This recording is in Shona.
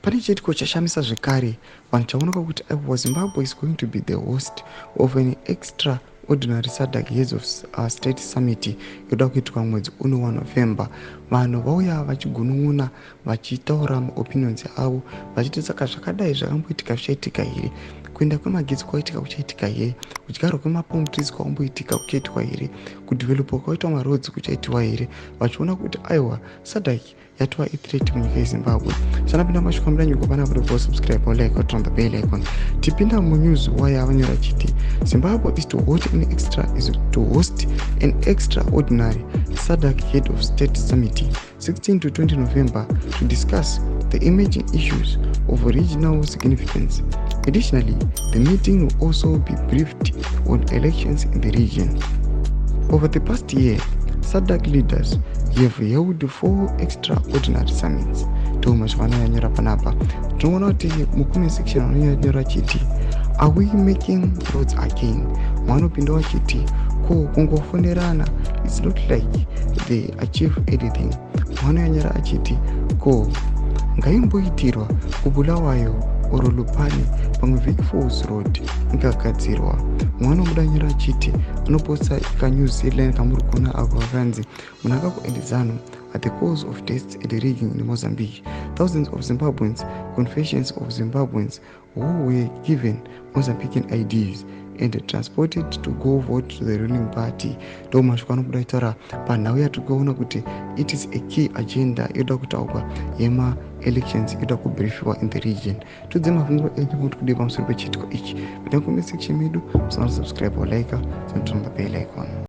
Pane chiitiko chashamisa zvekare vanhu, chaonekwa kuti aiwa, Zimbabwe is going to be the host of an extraordinary SADC Heads of State Summit yoda kuitwa mwedzi uno waNovember. Vanhu vauya vachigunun'una, vachitaura maopinions avo, vachiti saka zvakadai zvakamboitika zvichaitika here? Kuenda kwemagetsi kwaitika kuchaitika here? Kudyarwa kwemapalm trees kwakamboitika kuchaitwa here? Kudevelopwa kwaitwa maroads kuchaitiwa here? Vachiona kuti aiwa, SADC yatova ithreat munyika yeZimbabwe. Sanapinda mashuka mudanyuko pana kuti subscribe, like, turn the bell icon. Tipinda munews waya vanyora chiti Zimbabwe is to host an extraordinary SADC Head of State Summit 16 to 20 November to discuss the emerging issues of regional significance. Additionally, the meeting will also be briefed on elections in the region. Over the past year, SADC leaders have held four extraordinary summits. Ndoma zvavanonyanyora panapa. Tinoona kuti mucomment section vanonyanyora chiti, "Are we making roads again?" Mwanopinda wachiti, "Ko kungofonerana? It's not like they achieve anything." Mwanonyanyora achiti, "Ko ngaimboitirwa kuBulawayo or Lupane, pamwe Vic Falls Road ingagadzirwa." Mwana womudanyira achiti anoposta kanews headline kamuri kuona ako kakanzi "Mnangagwa and ZANU at the cause of deaths and rigging in Mozambique. Thousands of Zimbabweans, confessions of Zimbabweans who were given Mozambican IDs and transported to go vote to the ruling party." Ndo mashoko anobuda itaura panhau yatiri kuona kuti it is a key agenda yoda kutaurwa yemaelections yoda kubriefiwa in the region. Tudze mafungiro enyu kuti kudii pamusoro pechiitiko ichi. Pinda comment section medu, musana subscribe or like, turn the bell icon.